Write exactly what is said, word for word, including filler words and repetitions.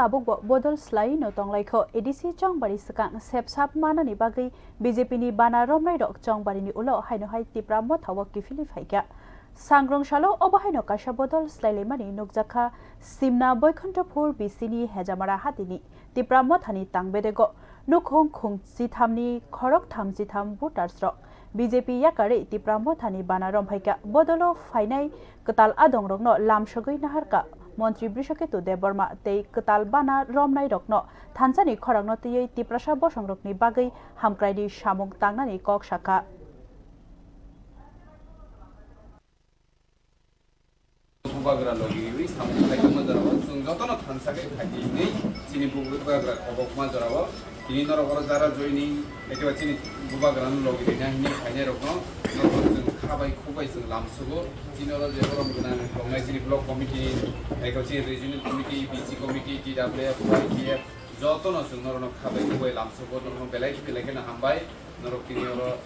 tabukbo bodol slai no tonglaikho. A D C Chongbari swkang sepsap manani bagwi B J P ni bana romnairok Chongbarini ulo haino hai Tipra Motha o kiphilwi phaikha. Sangrong salo obo haino kaisa bodol slailaimani nukjakha Simna Boikhontophur B C ni Hejamara hatini Tipra Mothani tangbedego nukhung khung chithamni khorok tham chitham voters rok B J P yakarwi Tipra Mothani bana romphaikha. Bodolo phainai kwtal adongrokno lamsogwi naharkha Montri Brishaketu Debbarma tei kwtal bana romnairokno thansani khorangno twiwi Tiprasa bosongrokni bagwi hamkraini samung tangnani kok sakha. Bubagra logi riwi samung khlai tongma jorao chwng jotono thansa khe khaidi hinwi chini bubagra kobokma jorao tini norok oro jara joining ekiba chini bubagrano logi rina hinwi phainairokno norok chwng kha bai khuk bai chwng lamsugo. Chini oro je borom gwnang tongnai chini block committee, eko chini regional committee, B C committee, T W F, Y T F, jotono chwng norokno kha bai khuk bai lamsugo, norokno belai belai kheno hambai norok tini oro